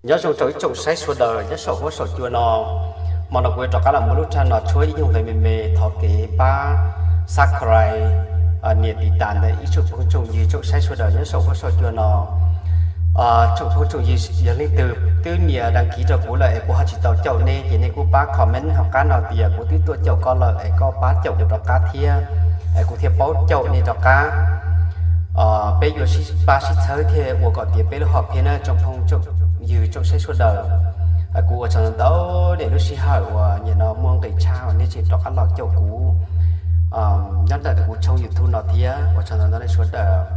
Nyob zoo rau ib tsoom saib sawv daws nyob saum huab saum cua no. Hmo no kuv yuav rov qab los muaj lub raj no tshuab ib nyuag nqe me me, thov kev pab subscribe, nias tiv tas ntawm ib tsoom phooj tsoom ywg tsoom saib sawv daws nyob saum huab saum cua no. Tsoom phooj tsoom ywg yog leej twg twb nias đăng ký rau kuv lawm es kuv ho tsis tau caum nej ces nej kuj pab comment hauv qab no tias kuv twb tuaj caum koj lawm es koj pab caum kuv rov qab thiab, es kuv thiaj paub caum nej rov qab. Peb yuav sib pab sib txhawb thiaj ua kom tiav peb lub hom phiaj na tsoom phooj tsoom ywg tsoom saib sawv daws. Kuv ua tsaug ntau ntau nej lub sij hawm uas nim no muaj nqis tshaj uas nej tseem rov qab los caum kuv nyob ntawm kuv tshooj YouTube no thiab, ua tsaug ntau ntau nej sawv daws.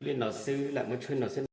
Li no xwb lam muab tshuab no xwb.